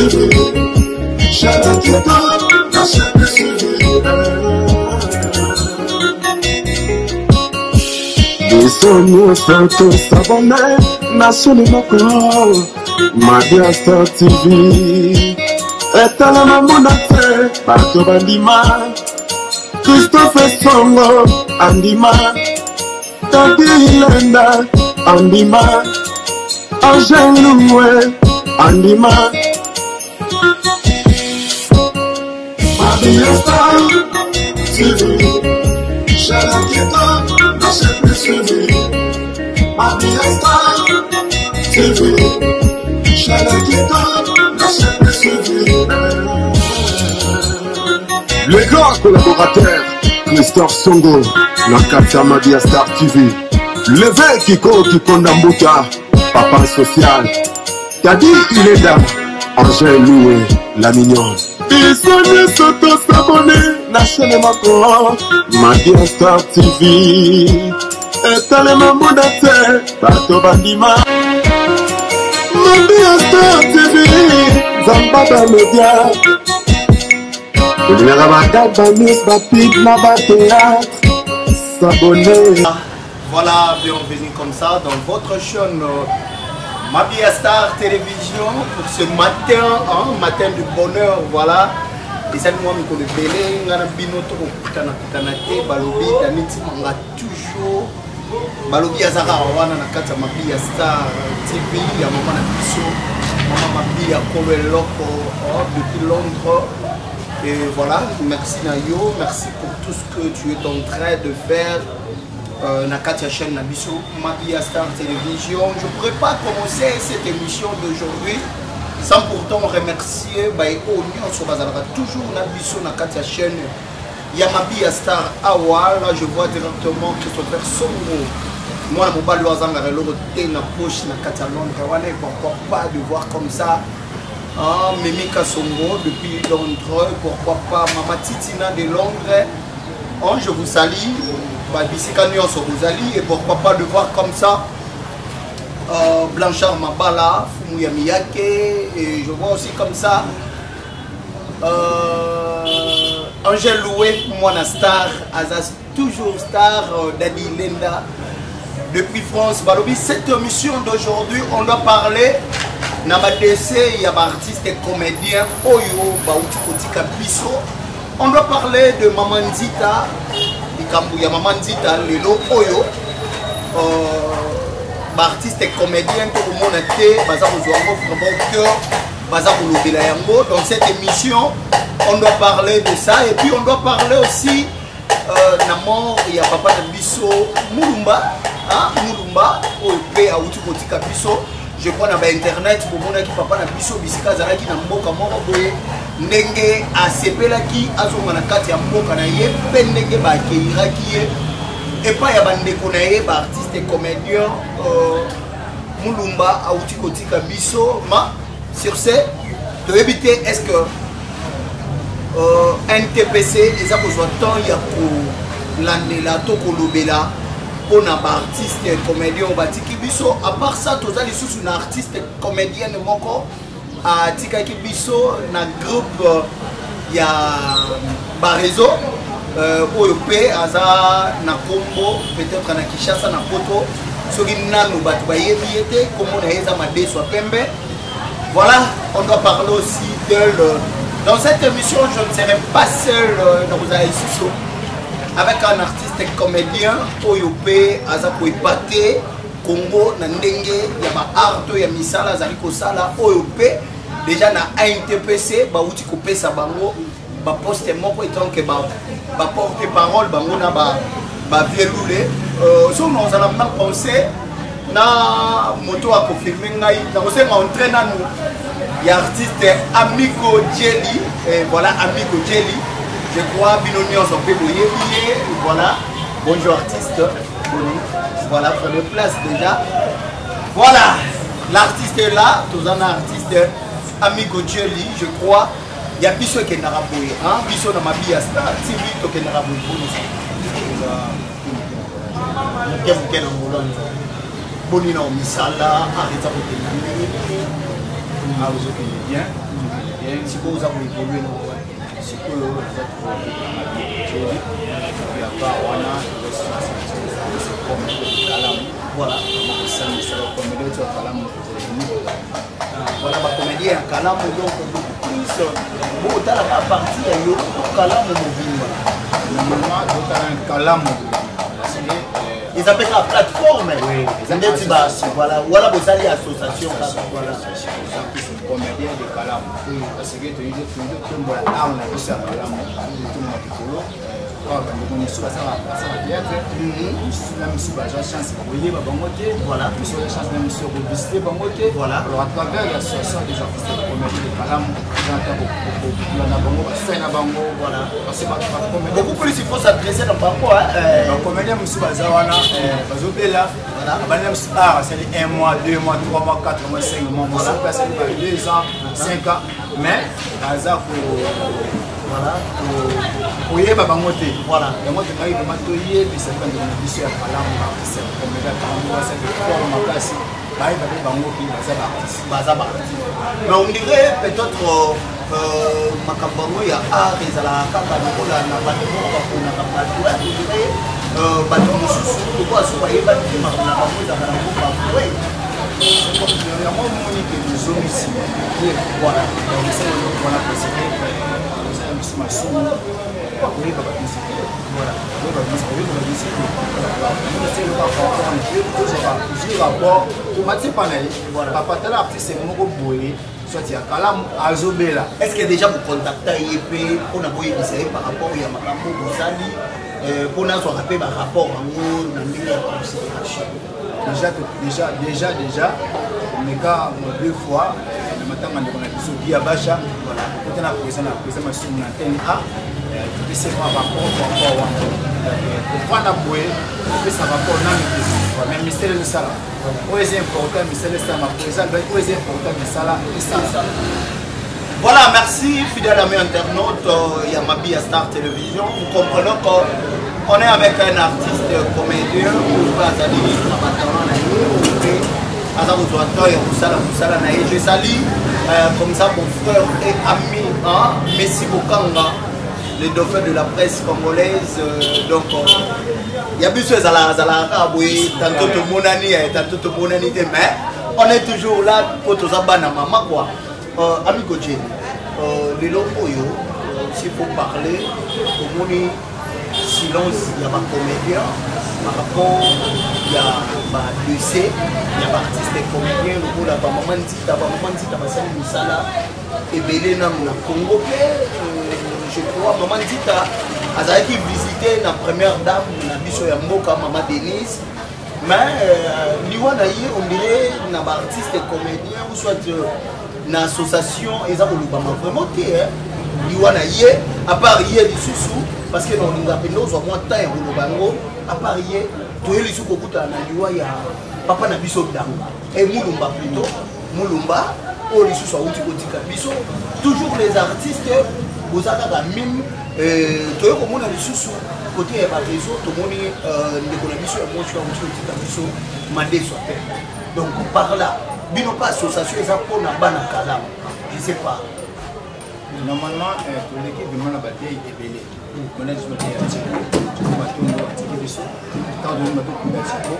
TV, chaîne qui donne la chaîne plus suivie. Biso nyonso tosabone na chaîne moko Mabia Star TV etalama mona te bato bandima Christophe Songo andima Tati Lenda andima Angèle Loué andima Mabia Star TV chaîne qui donne la chaîne plus suivie. Mabia Star TV chaîne qui donne la chaîne plus suivie. Les grands collaborateurs Christophe Songo na kati ya Mabia Star TV, Leve Kiko Kikonda Mbuta, papa social Tadi Ilenda, Angèle Loué, la mignonne. Biso nyonso tosabone na chaîne moko Mabia Star TV etalema mona te bato bandima Mabia Star TV nzamba bamedia olingaka bagag banews bapib na batheatre s'abonner. Voilà, bienvenue comme ça dans votre chaîne Mabia Star Télévision pour ce matin, hein, matin du bonheur, voilà. Ezali mwa mikolo ebele ngai na bino tokokutana kutana te. Balobi Dani Timanga toujours, balobi aza kaka wana na kati ya Mabia Star TV ya mama na biso, mama Mabia Kolo Eloko, oh, depuis Londres. Et voilà, merci na yo, merci pour tout ce que tu es en train de faire na kati ya chaîne na biso Mabia Star Télévision. Je ne pourrais pas commencer cette émission d'aujourd'hui sans pourtant remercier baye oyo nyonso bazalaka toujours na biso na kati ya chaîne ya Mabia Star awa. Là je vois directement Christopher Songo, mwana mobali oyo azangaka eloko te na poche na kati ya Londres wana. Et pourquoi pas de voir comme ça, hein, Mimi Kasongo depuis Londres, pourquoi pas Mama Titina de Londres. Oh, je vous salue, babisika nyonso bozali. Et pourquoi pas de voir comme ça Blanchard Mabala, Fumu ya Miyake. Et je vois aussi comme ça Angèle Loué, mwana star, aza toujours star, Dadi Lenda depuis France. Balobi, cette émission d'aujourd'hui, on doit parler na ba décès ya ba artiste et comédien oyo bauti kotika biso. On doit parler de Maman Nzita, likambo ya Maman Nzita lelo oyo ba artiste et comédien tokomona te baza kozwa yango vraiment au cœur, baza kolobela yango. Dans cette émission, on doit parler de ça et puis on doit parler aussi na mort ya papa na biso Mulumba, hein, Mulumba oyo mpe awuti kotika biso. Je crois na ba internet bomonaki papa na biso bisika azalaki na mboka moko boye, ndenge asepelaki azonga na kati ya mboka na ye mpe ndenge baakeyiraki ye epai ya bandeko na ye baartiste comédien. Mulumba awuti kotika biso. Ma sur ce, toyebi te est ce que NTPC eza kozwa temps ya kolandela to kolobela mpona baartiste comédien oyo batiki biso. À part ça, toza lisusu na artiste comédienne moko atikaki biso na groupe ya bareseau oyo mpe aza na kombo peut-être na Kinshasa na Poto, soki nanu bato bayebi ye te, kombo na ye eza Madeso ya Pembe. Voilà, on doit parler aussi d'elle. Dans cette émission, je ne serai pas seul dans vos lisusu avec un artiste comédien oyo mpe aza koepate Congo na ndenge ya baart oyo ya misala azali kosala, oyo mpe déjà na ANTPC bauti kopesa bango baposte moko etant que baporte parole bango na bavieux lule. So nazala na pensé na moto akonfirme ngai, nakosenga entrée nanu ya artiste Amigo Jelly. Et voilà, Amigo Jelly, je crois bino nyonso mpe boyebi ye. Voilà, bonjour artiste. Boni, voilà, prenez place déjà. Voilà, l'artiste est là. Toza na artiste Amigo Jelly. Je crois ya biso ekendaka boye, hein? Biso na Mabia Star TV tokendaka boye. Boni moke moke na ngolo, boni na misala art eza kokenda ndenge nini? Awa ozokende bien, ozokende bien. Sikoyo oza koévolue na wapi? Sikoyo eza ya part wana, kalamu. Voilà. Kosangisa bacomédien oyo ya kalamu kozala. Voilà, bacomédien ya kalamu. Donc beaucoup plus botalaka partie ya yo to kalamu mobimba? Normalement totala kalamu parce que eza mpe kaka plateforme ndeti ba voilà, wala bosali association kaka, voilà. Eza plus comédien de kalamu parce que toyei totombola art na biso ya kalamu, totombola likolo. Awa bandeko mosusu basala théâtre, na misusu bazwa chance koyeba bango te, misusu bazwa chance na misusu kovisite bango te. Alors à travers l'association des artistes de comédie de kalamu, eza nta kolanda bango, basai na bango. Parce que bacomédien Beaucoup plus il faut s'adresser na bango. Bacomédien mosusu baza wana, bazobela, abandi na mosusu art, asali 1 mois, 2 mois, 3 mois, 4 mois, 5 mois, mosusu mpe asali ba 2 ans, 5 ans, mais aza ko koyeba bango te. Yango tongaki vraiment toyebisa bandeko na biso ya kalamu, baartiste ya comédie ya kalamu, basali effort makasi, bayeba mpe bango mpe baza baartiste. Baza baartiste, mais on dirait peut-être makambo yango ya art ezalaka kaka lokola na bato moko baponaka bato. On dirait bato mosusu lokola so bayebaki te, makambo na bango ezalaka na mboka bafue. Yango omoni ke tozongi nsima. Voilà, wana parce que ozala biso masumu koyeba bamusique. Voilà, koyeba musique, tozwi rapport, tomati mpa na ye, papa tala artiste moko boye, soit ya kalamu, azobela. Est ce que déjà bocontacta ye mpe mpona boyebisa ye par rapport ya makambo bozali, mpona azwaka mpe barapport yango na ndenge ya considération? Déjà, déjà, déjà, déjà omeka deux fois na matanga ndeko na biso Gia Basha. Voilà, kota na président, na président Masumu na antenne A, topesi mwa rapport par rapport wana. Kofanda boye, kopesa rapport nanu te, mais misala ezosala oyo eza important, misala esalama. Président alobaki oyo eza important, misala esala. Voilà, merci fidèle ami internaute Yamabi à Star Télévision. Vous comprenez qu'on est avec un artiste comédien ou pas azali na batalent na ye, mpe aza kozwa temps ya kosala mosala na ye. Je salue comme ça mon frère et ami, hein, Messi Bokanga, le dauphin de la presse congolaise. Donc ya biso ezalaka azalaka kaka boye, tantôt tomonani, tantôt tomonani te, mais on est toujours là po toza bana mama quoi. Ami Godje, lelo oyo, s'il faut parler, omoni silence ya bacomédien par rapport ya badécès ya baartiste comédien lokola bamama Nzita. Bamama Nzita basali mosala ebele nanu na Congo mpe je crois mama Nzita azalaki visite na première dame na biso ya mboka, mama Denise, mais liwa na ye, on dirait na baartiste comédien ou soit na association eza kolobama vraiment te liwa na ye. À part ye lisusu, parce que na olinga mpenza ozwa mwa temps ya koloba yango, à part ye, toye lisusu kokutana na liwa ya papa na biso Danga e Mulumba, plutôt Mulumba, oyo lisusu awuti kotika biso. Toujours les artistes boza kaka mime. Toye komona lisusu côté ya baréseau, tomoni ndeko na biso ya mwasi awuti kotika biso, Madeso te. Donc par là, bino mpe association eza mpona bana kalamu, je sais pas. Normalement toleki vraiment na badei ebele. Mona biso badei ya Tiko, Tiko Matondo atiki biso. Ntango tolima tokunda Tiko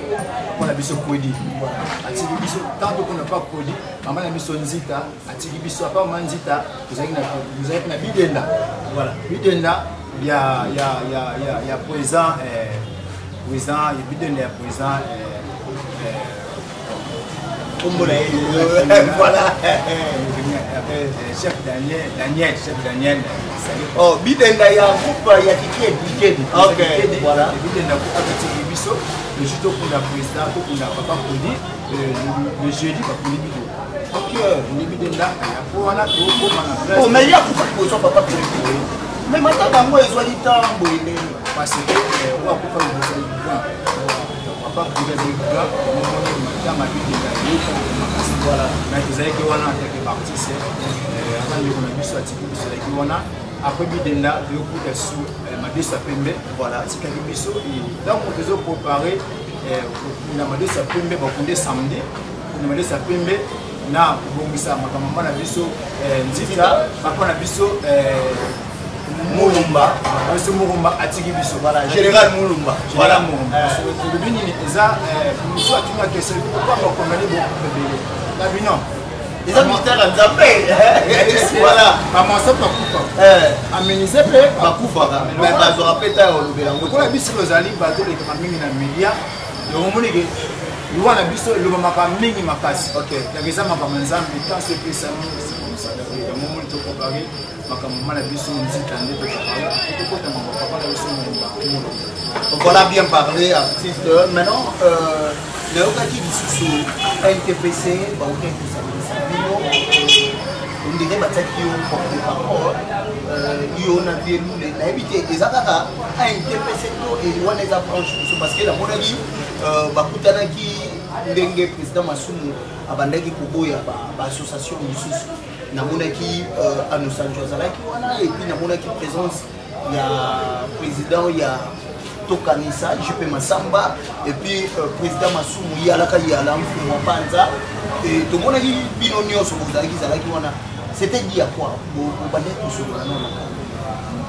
mpona biso Kwedi atiki biso. Ntango tokunda pa Kwedi, mama na biso Nzita atiki biso. Apa mama Nzita, tozalaki na Bidenda. Voilà, Bidenda ya président, président Bidenda ya président. Kombo na ye, voilà. Chef Daniel, Daniel, chef Daniel. Oh, Bidenda ya groupe ya Kikedi. Ok, voilà. Bidenda atiki biso le jour tokunda président, tokunda papa Kodi le jeudi, bakundi bido. Kundi Bidenda po wana tokoma na Oh, mais ya kufa liboso papa Kodi, mais matanga yango ezwaki ntango boye ndenge? Parce que oyo akufa liboso grand papa Kodi azali grand, omoni matanga Bidenda eyokaka makasi. Voilà. Mais tozalaki wana en tant que baartiste, aza ndeko na biso atiki biso, ezalaki wana. Après Bidenda, toyokuta su Madeso ya Pembe. Voilà. Atikaki biso. Ntango tozoprépare kokunda Madeso ya Pembe, bakunde samedi, kokunda Madeso ya Pembe. Na kobongisa makambo mama na biso eh, Nzita, papa na biso eh, Mulumba, biso Mulumba atiki biso. Voilà, général Mulumba. Voilà Mulumba. Tolobi nini eza mosu atuna question pourquoi bakomani bokobele na bino? Eza mystère ya Nzambe. Voilà. Bamasa bakufa, amenise mpe bakufaka, mais bazwaka mpe ta ya kolobela yango. Lokola biso tozali bato olekaka mingi na media, yango omonike liwa na biso elobamaka mingi makasi. Donc eza makambo ya Nzambe, ntanso epesami, c'est comme ça. Donc yango omoni topropare makambo mama na biso Nzita, nde topropare tokota makambo papa na biso Mulumba. Voilà, bien parlé, artiste. Maintenant, nayokaki lisusu NTPC bautaki kosangisa bino, on dirait batiaki yo porte parole, yo na vie Lule. Nayebi te eza kaka NTPC to wana eza branche mosusu, parce que namonaki bakutanaki ndenge président Masumu abandaki koboya baassociation mosusu. Namonaki Anosanjo azalaki wana, et puis namonaki présence ya président ya Tokanisa, JP Masamba, et puis président Masumu ye alaka yala mfumu wa panza. Et tomonaki bino nyonso bozalaki zalaki wana. C'était dit à quoi? Bobandaki kosolola na makambo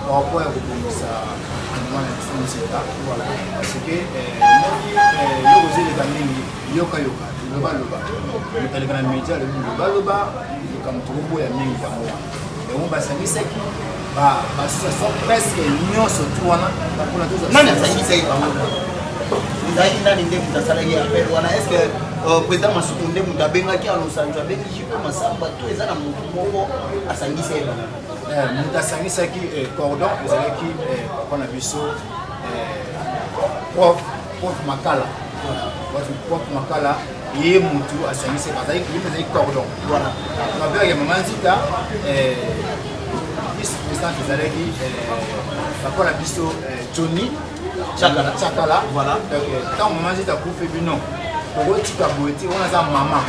par rapport ya kobongisa mama na biso Nzita. Voilà, parce que moni eloko ezeleka mingi, yokayoka, lobaloba, moto aleka na média alobi lobaloba, likambo tokoboya mingi yango wana. Yango basangisaki baassociation presque nyonso tu wana mpona tozwa. Nani asangisaki bango? Ezalaki nani nde moto asalaki appel wana? Est ce que président Masumu nde moto abengaki Anosanjo, abengi JP Masamba, to eza na motu moko asangisi ye bango? Moto asangisaki cordon ezalaki papa na biso prof Makala. Prof Makala ye motu asangisaki, azalaki ye azalaki cordon. Voilà. Travers ya mama Nzita, vice présidente ezalaki papa na biso Johnny Chakala. Chakala. Voilà. Donc ntango mama Nzita akufi, bino tokotika boye te, wana aza mama,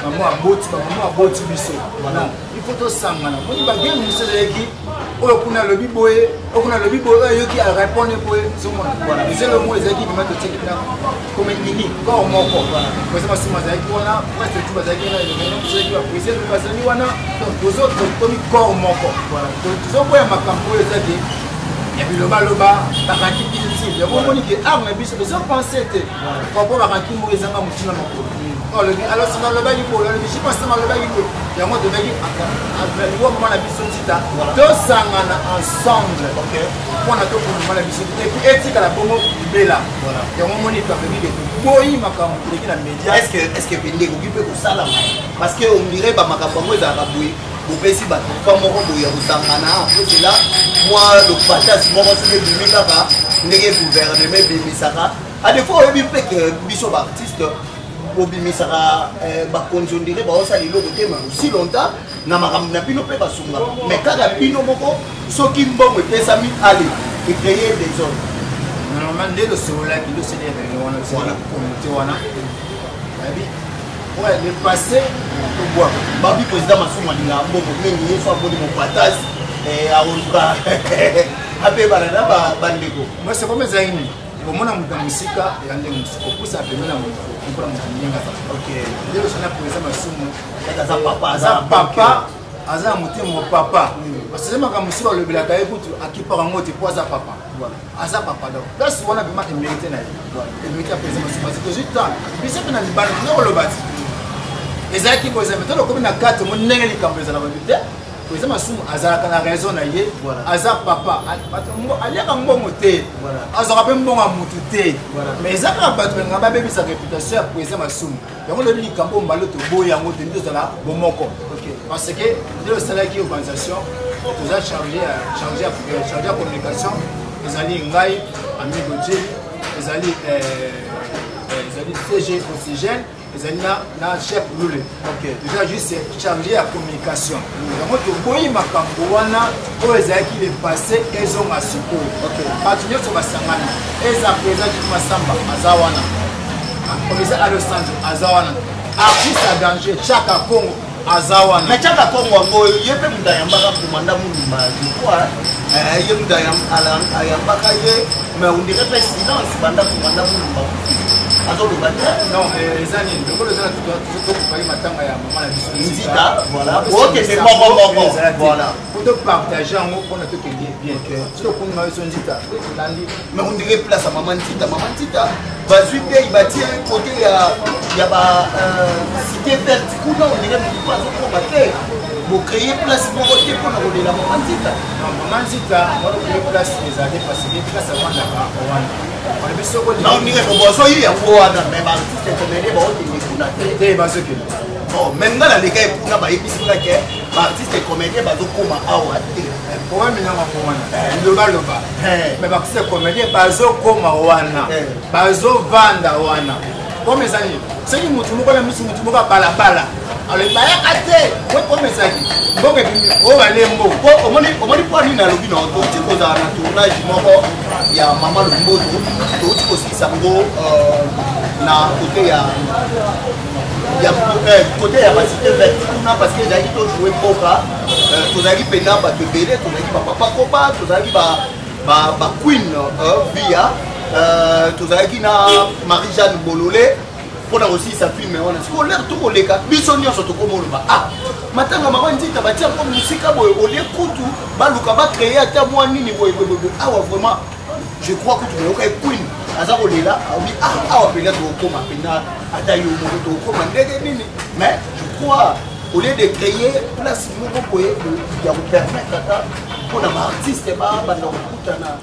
mama aboti, bamama aboti biso. Non, il faut tosangana. Moni bagame mosusu ezalaki oyo kuna alobi boye, oyo kuna alobi boye, oyo ayoki arépondre boye, ozomona ezelo moko ezalaki bima totiaki na comme nini, corps moko. Président Masumu azalaki wana, presque tout bazalaki wana, réunion tozalaki, baprésident bazali wana. Donc tozo tokomi corps moko, tozoboya makambo oyo ezaki ya bilobaloba, bakangi inutile. Yango omoni ke arme na biso ezopense te rapport bakangi moko ezanga motina makolo. Alobi alosanga alobaki boye, alobi jipasanga alobaki boye. Yango tobaki liwa mama na biso Nzita, tosangana ensemble mpona tokoma mama na biso et puis etikala bongo libela. Yango omoni toabebi ke toboyi makambo toleki na média. Est ce que pende ekoki mpe kosalama? Parce que on dirait bamakambo yango ezalaka boye, bopesi bato fa moko boye ya kosangana, après cela mwa lopatas moko soki ebimi kaka ndenge gouvernement ebimisaka. A des fois oyebi mpe ke biso baartiste bobimisaka bakonzi, on dirait baosala eloko te, mais aussi longtemps na makambo na bino mpe basungaka, mais kaka bino moko soki mbongo epesami, ale ecréer désordre. Normalement nde tosololaki, nde osali réunion wana, osali comité wana, babi oyo le passé tobwaka. Babi président Masumu alingaka mbongo mingi, ye so amoni mopatasi akozuka apebana na bandeko. Moi, c'est comme ezalaki nini, komona moto na mosika ya ndenge mosusu, kopusa pembe na moto, kokompola moto ndenge aza. Nde losana président Masumu aza papa. Aza papa, aza na motema papa, parce que makambo mosusu balobelaka ye kutu akipaka yango te, po aza papa, aza papa. Donc place wana vraiment emérité na ye, emérité ya président Masumu, parce que tozwi temps biso mpe na libanda toza koloba ti ezalaki boye, ezali tolokomi na kati mo ndenge likambo ezalaka te. Président Masumu azalaka na raison na ye, aza papa, aliaka mbongo te, azwaka mpe mbongo ya motu te, mais eza kaka bato balingaka babebisa réputation ya président Masumu. Yango lobi likambo mbalo toboyi yango te, nde tozala bomoko, parce que nde osalaki organisation, toza chargé ya communication, ezali ngai Amigo Jeli, ezali CG Oxygène, ezali na chef Lule. Toza juste chargé ya communication. Yango toboyi makambo wana oyo ezalaki le passé ezonga sikoyo. Bato nyonso basangani, eza président Jitu Masamba aza wana, président Alessandro aza wana, artiste ya danger Chaka Congo aza wana. Mais Chaka Congo yango ye mpe moto ayambaka komanda Mulumba, je crois ye moto ayambaka ye, mais on dirait mpe silence banda komanda Mulumba. Azoloba te. Non, eza nini, lokola eza tokokaki matanga ya mama na biso. Nzita, voilà, okende moko moko, voilà. Po topartage yango mpona tokende bien. Soki okundi ma biso Nzita, tolandi. Mais on dirait place ya mama Nzita, mama Nzita bazwi mpe batie côté ya ba Cité Verte kuna, on dirait motu mpo azokoma te. Bocréer place moko te mpona kolela mama Nzita? Non, mama Nzita wana place ezali parce que place avandaka wana, olobi soko. Non, ndenge bozoyi yango wana, mais baartiste comédien baokende kuna te. Te, bazokende. Bon, mais nga naleka ye kuna, bayebisi nga ke baartiste comédien bazokoma awa te. Problème nango yango wana, lobaloba. Mais baartiste comédien bazokoma wana, bazovanda wana. Comme ezali soki motu moko na misu, motu moko ya balabala alobi bayaka te, comme ezali mbongo ebimi oyo balembo. Po omoni mpo nini nalobi na touti kozala na tournage moko ya mama Lomboto, touti kosilisa yango na côté ya côté ya baCité Verte kuna, parce que ezalaki tojoue mboka, tozalaki mpena bato ebele, tozalaki bapapa Koba, tozalaki baQueen Via, tozalaki na Marie Jeanne Bolole mpona kosilisa film wana. Sikoyo lere tokoleka, biso nyonso tokomoloba: ah, matanga mama Nzita batia ngo mosika boye, olie kutu baluka bacréer ata mwa nini boye boye boye awa. Vraiment, je crois kutu nayoka Queen aza kolela, alobi: ah, awa mpenza tokokoma mpenza, ata yo moko tokokoma ndenge nini? Mais je crois, au lieu de créer place moko boye ya kopermettre ata mpona baartiste babanda kokutana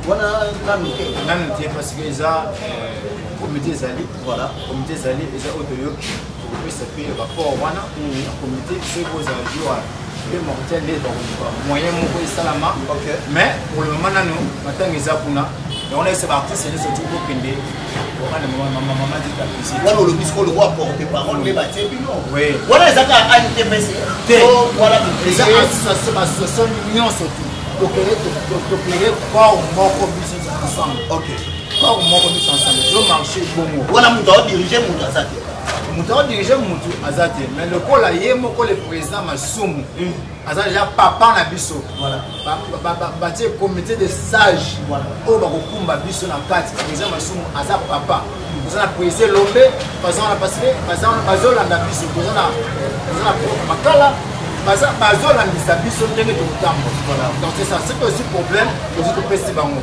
wana, nanu te. Nanu te, parce que eza comité ezali. Comité ezali, eza oyo toyoki, tokopesa mpe rapport wana na comité. Soki kozala jour mpe mortel nde bakoluka moyen moko esalama. Mais pour le moment nanu matanga eza kuna, yango nayesa baartiste nyonso ti bokende wana mama Nzita visite. Wana olobi sikoyo lokwa porte parole nde batie bino wana, eza kaka ANTPC? Te. Wana eza association nyonso tu tokeye, corps moko biso ensemble. Corps moko biso ensemble, ezomarche bongo. Wana moto aodirige moto aza te? Moto aodirige motu aza te, mais lokola ye moko le président Masumu aza déjà papa na biso, batie comité de sage oyo bakokumba biso na kati. Président Masumu aza papa, toza na président Lombe, baza wana parce que bazolanda biso, toza na Makala, bazolandisa biso ndenge tokotambola. Donc c'est ça, soki ozwi problème, tozwi topesi bango.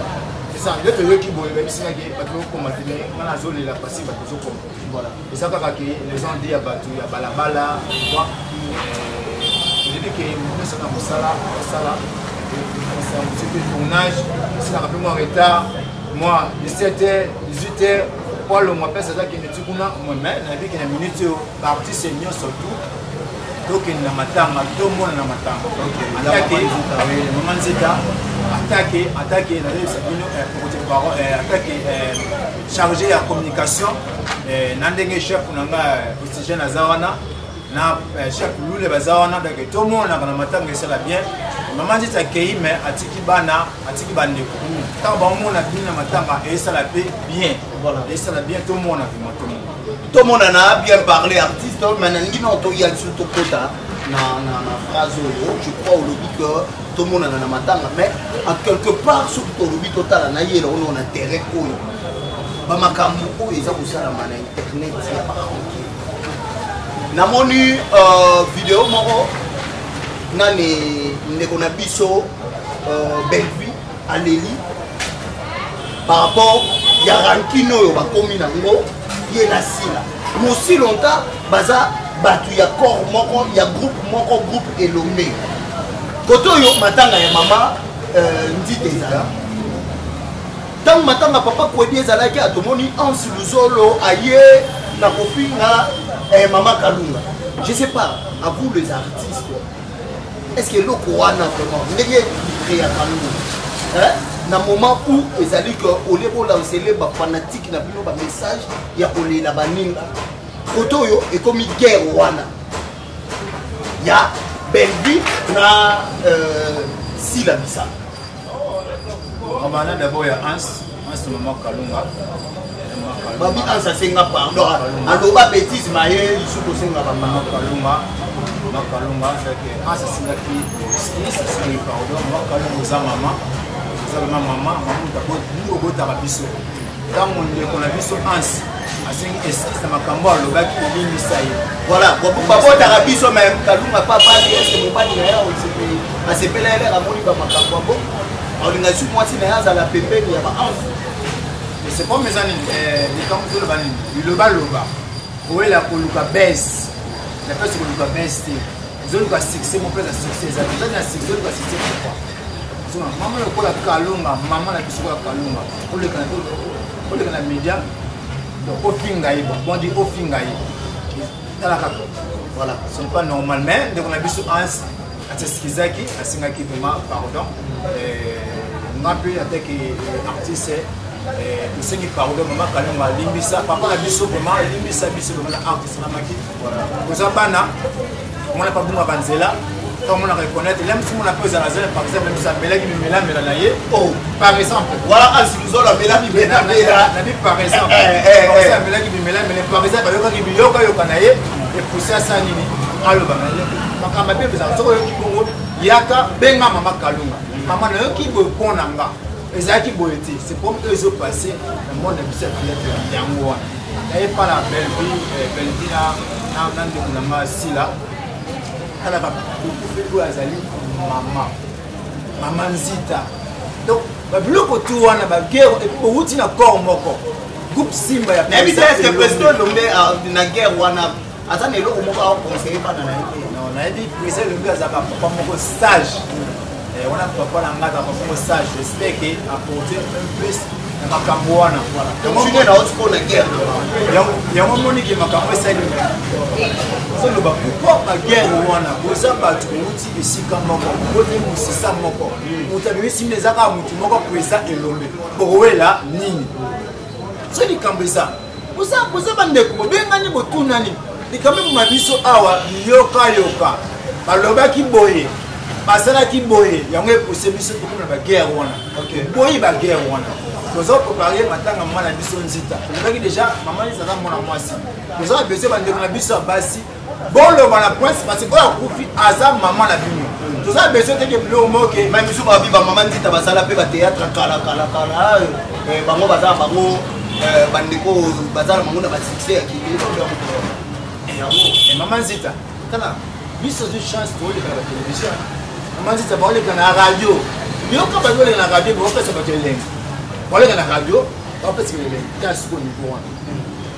C'est ça nde toyoki boye, bayebisingaki bato bakokoma te, mais nga nazolela parce bato ozokoma. Eza kaka ke les gens ya bato ya balabala, toyebi ke nyonso na mosala osala mosusu, tournage esilaka mpe mwa retard, mwa 17 heures, 18 heures, po alongwa mpesa aza kende ti kuna. Mais nayebi ke na minute oyo baartiste nyonso tu tokende na matanga, tomona na matanga atake mama Nzita, atake nazoyebisa bino porte parole, atake chargé ya communication na ndenge chef na nga Oxygène aza wana na chef Lule baza wana. Donc tomonaka na matanga, esala bien. Mama Nzita akei, mais atiki bana, atiki bandeko. Ntango bamona bino na matanga, esala mpe bien, esala bien. Tomona vraiment, tomona. Tomonana. Bien parler, artiste. Mais nalingi na toya lisusu, tokota na phrase oyo. Je crois olobi que tomonana na matanga, mais en quelque part soki tolobi totala na yela ono na terrain oyo, bamakambo oyo eza kosalama na internet ya baranke, namoni video moko nani ndeko na biso Bellevue aleli par rapport ya rancune oyo bakomi nango ye na Sila. Mosi longtemps baza bato ya corps moko, ya groupe moko, groupe Elombe. Kote oyo matanga ya mama Nzita ezala, ntango matanga papa Kwedi ezalaki, atomoni Anse Luzolo aye na kofinga mama Kalunga. Je sais pas, à vous les artistes, est ce que eloko wana vraiment ndenge créaka ngo na moment où ezali ke olie bolancele bafanatike na bino bamessage ya kolela baninga, kote oyo ekomi guerre wana ya Bellevue na Sila Bisala? Obanda d'abord ya Hans, Hans mama Kalunga. Babi Hans asenga pardon, aloba bétise maye lisu kosenga. Mama Kalunga, mama Kalunga, Hans asengaki excuse, asengaki pardon. Mama Kalunga oza mama, oza vraiment mama, mama moto obotaka biso. Ntango ndeko na biso Hans Asengi excuse na makambo alobaki, elimbisa ye. Voilà, babotaka biso, mais Kalunga pa bali ese mobali na ye asepela eleka, amoni bamakambo ya bongo, aolinga su mwasi na ye azala pembeni ya baanse. C'est comme eza nini, likambo toloba nini, bilobaloba, koyela koluka bese na place, koluka bese te, ozoluka succès mo place ya succès eza te, ozali na succès, oluka succès pourquoi? Ozonga mama lokola Kalunga, mama na biso lokola Kalunga, oleka na média, donc ofinga ye, bon di ofinga ye, tala kaka. Voilà. Ce n'est pas normal. Mais ndeko na biso Hans asesikizaki, asengaki vraiment pardon. Nga mpe ateke artiste, tosengi pardon. Mama Kalunga, alimbisa papa na biso vraiment, alimbisa biso vraiment na artiste namaki. Koza bana omona mpe abungaka nzela, to omonaka reconnaître le mosu, mona mpe ozala zela. Par exemple, mosu amelaki mimelamela na ye. Oh. Par exemple. Voilà, asiluzolo amela mimelamela. Nabi par exemple amelaki mimelamela, par exemple ayokaki biyokayoka na ye, epousse asa nini, aloba makambo mabe ezala. Soki oyoki bongo, yaka benga mama Kalunga: mama, nayoki boye mpo na nga ezalaki boye te. C'est comme oyo ezopasse na monde na biso ya théâtre, yango wana naye pa na Bellevie. Bellevie na ndeko na nga Sila, talaka bokufi oyo azali mama, mama Nzita. Donc babiloko tu wana, baguerre, bowuti na corps moko, groupe Simba ya Nayebi te, est-ce président Elombe na guerre wana aza na eloko moko aconseille bana na ye te? Non, nayebi président Elombe azalaka papa moko sage wana, papa na nga azalaka papa moko sage. J'espère que apporter un plus na makambo wana. Yango moniki makambo esali, ozoloba pourquoi baguerre wana? Boza bato bouti esika moko, boti mosisa moko, moto abimisi nde eza kaka motu moko, président Elombe. Bokowela nini? So likambo eza, boza bandeko, bobengani, botunani likambo eboma biso awa. Biyokayoka, balobaki boye, basalaki boye, yango epousse biso tokoma na baguerre wana. Boyi baguerre wana. Toza prépare matanga mama na biso Nzita. Tolobaki déjà, mama Nzita aza mwana mwasi, toza na besoin bandeko na biso ya basi boloba na prince, parce oyo akufi aza mama na bino. Toza na besoin teke biloko moke. Mais biso babi bamama Nzita basala mpe bathéâtre kala kala kala, bango baza na bango bandeko, baza na bango na basuccès ya kilelo. Yango mama Nzita, tala biso ozwi chance, tooleka na batélévision. Mama Nzita baoleka na radio, yoka, bazoleka na radio, baopesa bato elengi. Baoleka na radio, baopesa elengi. Tala sikoyo niveau wana,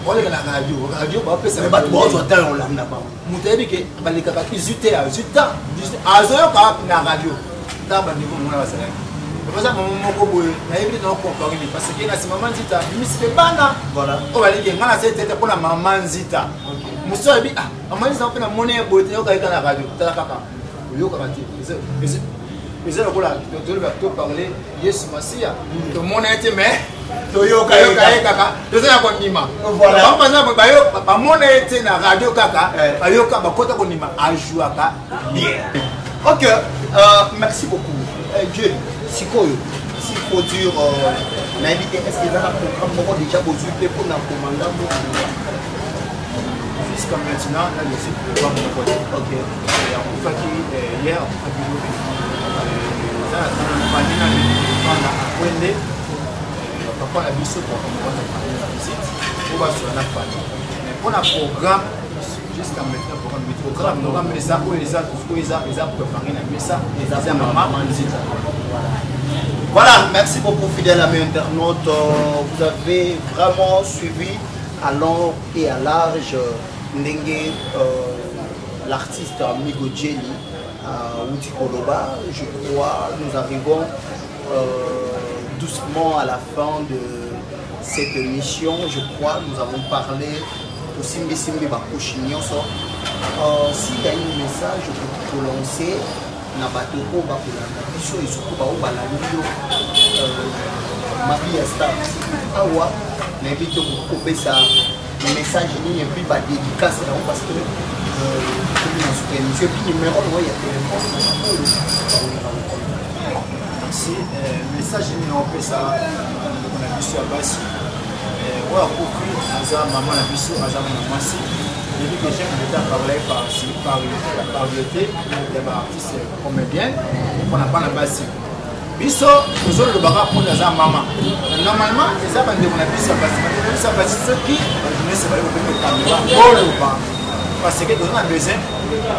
baoleka na radio, radio baopesa bato, bazwa temps olanda bango. Moto ayebi ke balekaka 18 heures, 18 ans azoyoka na radio. Tala bandeko mona bazalaki, baza mama moko boye, nayebi te nakocompare nini, parce que na nsima mama Nzita bimisi mpe bana oyo balingi. Ngai nasali tete mpona mama Nzita. Mosusu ayebi, ah, mama Nzita mpe namoni ye boye te, yoka yeka na radio. Tala kaka, oyokaka te, eza lokola toloba toparle Yesu Masiya, tomona ye te, mais toyoka ye kaka, toza na kondima. Bamona ye te na radio kaka, bayoka, bakota kondima, ajouaka bien. Ok, merci beaucoup. Dieu sikoyo, s'il faut dire, nayebi te, est ce que eza na programme moko déjà bozwi mpe mpona komanda moko? Jusqu'à maintenant, na lesi programme moko te. Akufaki hier, akufaki lobi, eza na ntango bandi na bana akwende papa na biso toakomokana na visite po basola na famille. Mais mpona programme, jusqu'à maintenant programme, programme eza oyo, eza oyo, eza préparé na mesa, eza mama Nzita. Voilà, merci beaucoup fidèles amis internautes. Vous avez vraiment suivi à long et à large ndenge l'artiste Amigo Jelly outi koloba. Je crois nous arrivons doucement à la fin de cette émission. Je crois nous avons parlé au Simbi Simbi Bakushi nyonso. S'il y a un message pour lancer na bato oyo bakolanda biso et surtout baoyo balandi yo, Mabi ya Star awa, nayebi te kopesa message nini et puis badédicace nango, parce que tokomi na suka émission, et puis numéro nango ya téléphone oyo bakolingaka kokonda. Merci. Message nini naopesa ndeko na biso ya basi oyo akufi aza mama na biso, aza mwana mwasi? Yebi que chef d'État parlait par la parité ya baartiste comédien mpona bana basi. Biso tozolobaka mpona aza mama. Normalement eza bandeko na biso ya basi, bandeko na biso ya basi soki bajournaliste baye kopesa kamera boloba parce que toza na besoin.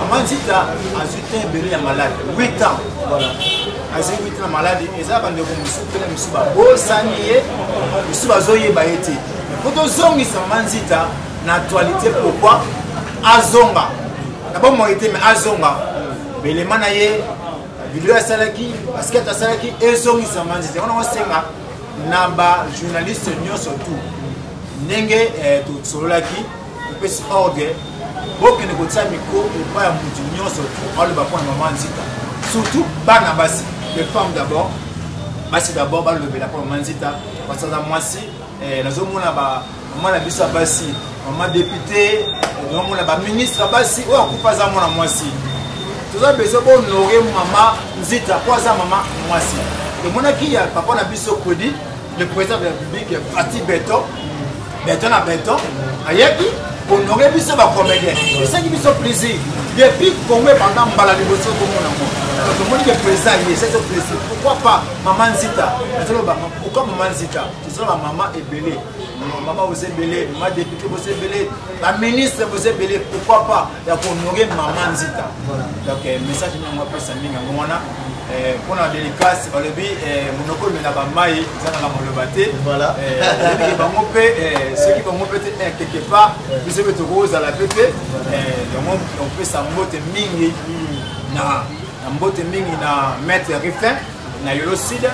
Mama Nzita azwi te ebele ya malade 8 ans, voilà, azwi 8 ans na malade. Eza bandeko mosusu mpe na misusu babosani ye, mosusu bazoyeba ye te. Po tozongisa mama Nzita na actualité, pourquoi azonga na bomoi te, mais azonga belema na ye, video asalaki, basket asalaki, ezongisa mama Nzita. Wana osenga na bajournaliste nyonso tout ndenge tosololaki, topesi ordre bokende kotia micro epai ya motu nyonso tu aloba mpona mama Nzita, surtout bana basi, les femmes d'abord, basi d'abord balobela mpona mama Nzita parce aza mwasi. Nazomona bamama na biso ya basi, mama député, nazomona baministre ya basi oyo akufa aza mwana mwasi. Toza besoin bohonore mama Nzita po aza mama mwasi. Tomonaki ya papa na biso Kodi, le président de la République, Fati Beton, beton na beton, ayaki honore biso bacomédien, esaki biso plaisir. Depuis Congo ebanda, mbala liboso komona ngo tomoni ke président ye esaki biso plaisir. Pourquoi pas mama Nzita? Nazoloba pourquoi mama Nzita. Toza bamama ebele, mama boza ebele, mama député boza ebele, baministre boza ebele, pourquoi pas ya kohonore mama Nzita? Donc message nango apesa mingi yango wana mpona dédicace. Balobi monoko emelaka mai ezangaka maloba te. Bango mpe soki bango mpe te, quelque part biso mpe tokozala mpe te. Yango opesa mbote mingi na mbote mingi na maître Rifin na Yolo Sud.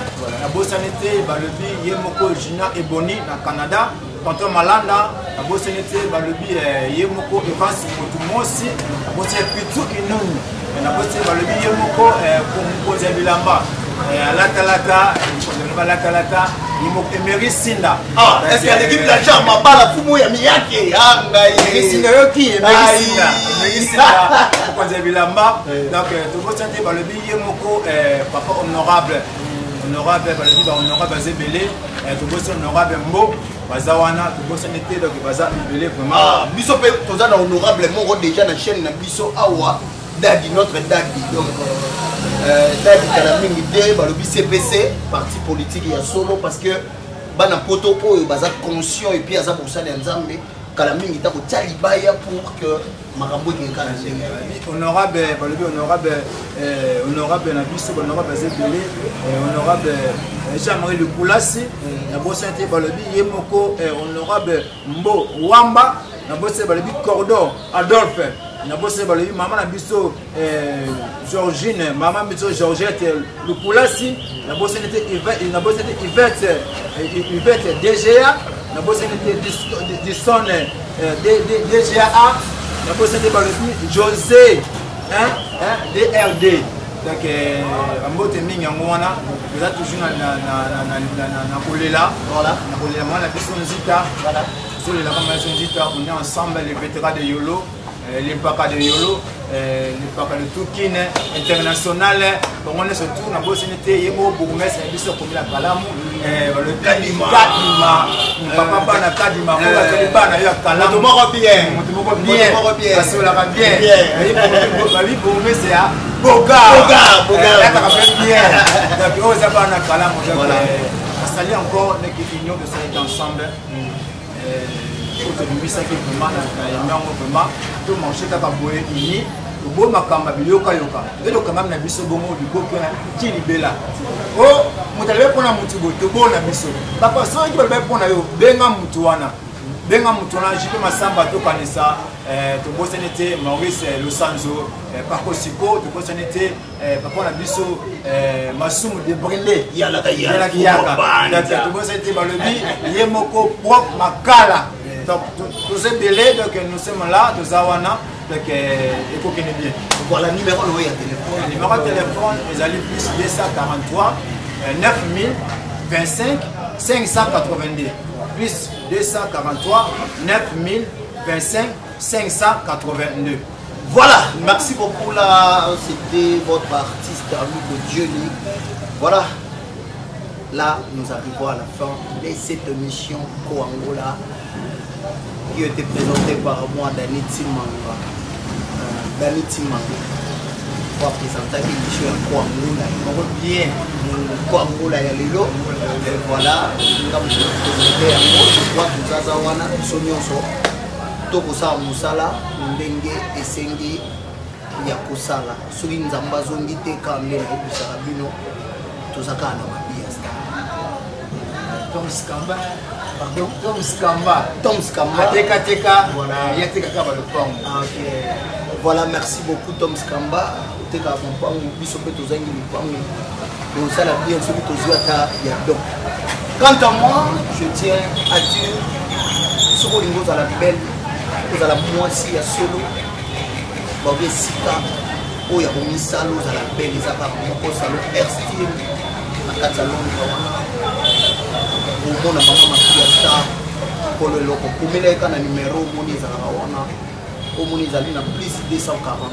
Nabosani te, balobi ye moko Junior Eboni na Canada, tonton Malanda. Nabosani te, balobi ye moko Evans Motu Mosi. Nabosani Pitu Inunu. Nabosani, balobi ye moko mokonzi ya bilamba alatalata, mokonzi ya bilamba alatalata, ye moko Emery Sinda. Ah, est-ce qu'il y a l'équipe d'agent Mabala Fumu ya Miyake? Ah, ngai. Emery Sinda yoki, Emery Sinda, Emery Sinda, mokonzi ya bilamba. Donc tobosani te, balobi ye moko papa honorable, honorable, balobi bahonorable baza ebele. Tobosi honorable Mbo, baza wana, tobosani te. Donc baza ebele vraiment. Ah, biso mpe toza na honorable moko déjà na chaîne na biso awa, Dadi, notre Dadi. Donc Dadi kala mingi te, balobi CPC, parti politique ya solo, parce que bana poto oyo baza conscient et puis aza mosali ya Nzambe. Kala mingi ta kotia libaya pour que makambo ekeka na ndenge. Honorable, balobi honorable, honorable na biso, honorable aza ebele, honorable Jean-Marie Lukulasi. Nabosani te, balobi ye moko honorable Mbo Wamba. Nabosani, balobi Cordon Adolphe. Nabosani, balobi mama na biso Georgine, mama biso Georgette Lukulasi. Nabosani te, nabosani te Yvette, Yvette DGA. Nabosani te Dison DGA. Nabosani te, balobi José DRD. Donc bambote mingi yango wana. Toza toujours na kolela, na kolela mwana biso Nzita. Tozolela kama biso Nzita. On est ensemble, les vétérans de Yolo, les mpaka de Yolo, les mpaka de Tukine international, bango nyonso tout. Nabosani te ye moko bourgmestre na biso akomi na Kalamu, Kadima, papa bana Kadima, oyo azali bana yo ya Kalamu, moto moko bien, moto moko bien, asolaka bien, babi bourgmestre ya Boga, ataka mpe bien. Donc oyo eza bana Kalamu. Donc asali encore ndeke union tosalaki ensemble oyo tobimisaki vraiment na yango, vraiment tomarche kaka boye uni, toboyi makambo ya biyokayoka nde tokangami na biso bongo liboki wana ti libela. O moto alobi mpona motu boye, toboyi na biso. Papa, soki balobi mpona yo, benga motu wana, benga motu wana Jipe Masamba. Tokanisa, tobosani te Maurice Losanzo, Pakosiko. Tobosani te papa na biso Masumu de Brinde. Yalaka. Yalaki yaka. Tobosani te, balobi ye moko propre Makala. Donc toza ebele, donc nous sommes là, toza wana. Donc ekokende bien. Voilà, numéro oyo ya téléphone. Numéro ya téléphone ezali plus 243 9000 25 582, plus 243 9000 25 582. Voilà, merci beaucoup. Là, c'était votre artiste Amigo Johnny. Voilà, là, nous arrivons à la fin de cette émission Koangola qui a été présentée par moi, Dani Timanga. Dani Timanga. Oyo apresentaki émission ya Kwangula moko bien. Kwangula ya lelo. Et voilà, nga moto napresente yango. Je crois tozaza wana biso nyonso tokosala mosala ndenge esengi ya kosala. Soki Nzambe azongi te, kaka nde nayebisaka bino, toza kaka na Mabiya Star. Tom Skamba. Pardon, Tom Skamba. Tom Skamba. Ateka teka. Voilà. Ya teka kaka lopango. Ah, ok. Voilà, merci beaucoup Tom Skamba. Oteka lopango, biso pe tozangi lopango. Tosala bien soki tozwi ata ya don. Quant à moi, je tiens à dire, soki olingi ozala belle, ozala mwasi ya solo, baobi esika oyo ya komisala ozala belle eza kaka moko, salon Airstyle na kati ya Londres wana. Omona mama Makia Star kolo eloko, komela ye kaka na numero omoni ezalaka wana, omoni ezali na plus 240,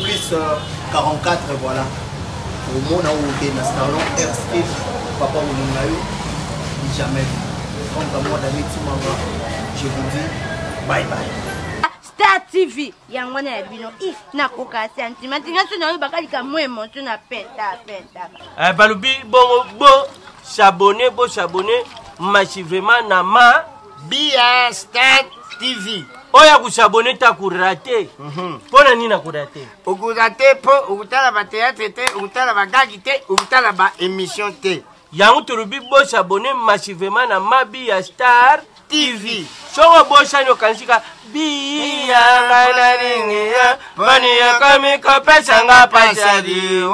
plus 44, voilà. Omona oyo oke na salon Airstyle, papa kolinga yo jamais. Quant à moi, David Timanga, je vous dis bye bye. Star TV yango wana ya bino. I nakoka sentiment nga so nayobaka likambo émotion na penta penta. Balobi bongo bo s'abonner, bo s'abonner massivement na ma Bia Star TV. Oyo akosabone ta korate. Mpo na nini akorate? Okorate mpo okotala bateatre te, okotala bagagi te, okotala baémission te. Yango tolobi bo s'abonner massivement na Mabiya Star TV. Soko bosani okanisika biya ngai nalingi ya bani yakomi kopesanga pasadi.